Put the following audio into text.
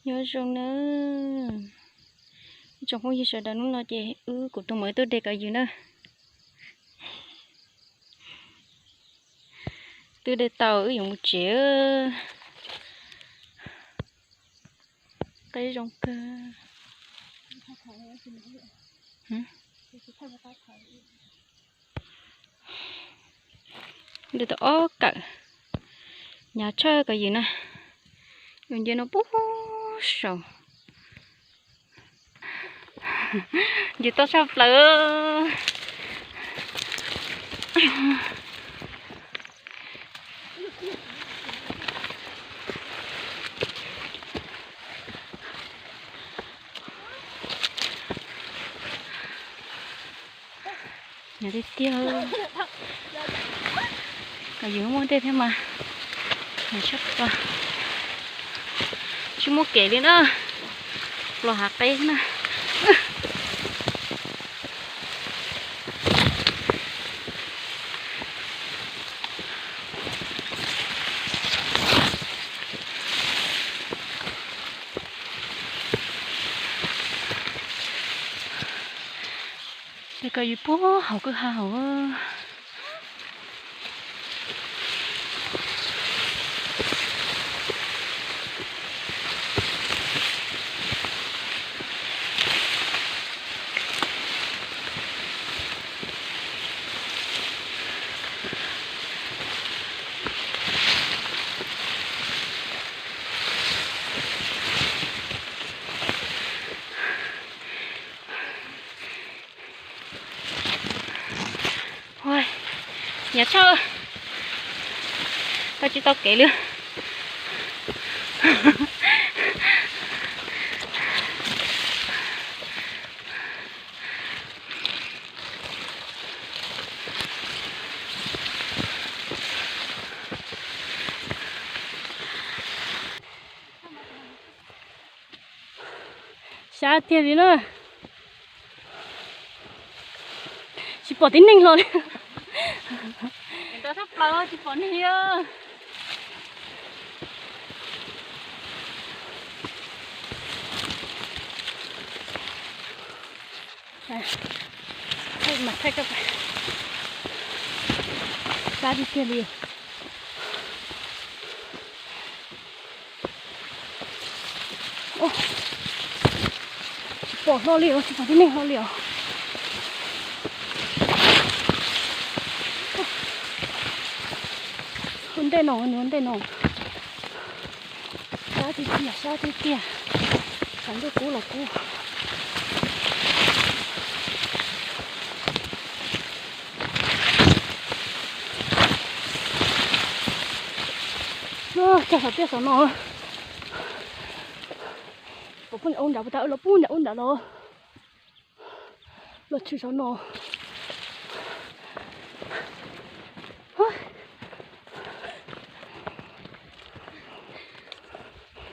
Nyob zoo na, ib tsoom phooj ywg sawv daws, hnub no ces wb kuv tus muam wb tuaj de kos ywg na. Twb de tau wb yuav mus tsev. Qe zoo kawg. De tau ob kawm, hnyav tshaj kos ywg na. Yuav nce no puag saud. Ntws toj tshaj plaws. Hnyav tiag tiag. Kos ywg muaj dej thiab mas hnyav tshaj plaws. Tsis muaj kev li na, los hav qeb na. Ces kos ywg puag hauv kwj ha hauv. Hnyav tshaj, tau tsis tau kev li. Sab tiag li na. Tsis pom tib neeg hlo li. Tsis pom neeg li. Sab tiag tiag li. Tsis pom hlo li os, tsis pom tib neeg hlo li os. Ua ntej no, nws ua ntej no. Sab tiag tiag, sab tiag tiag. Tshav ntuj kub los kub. Cog saum tiaj saum no. Puas pheej ua nram puas tas, los pub nram ub nram los. Los tshwm saum no.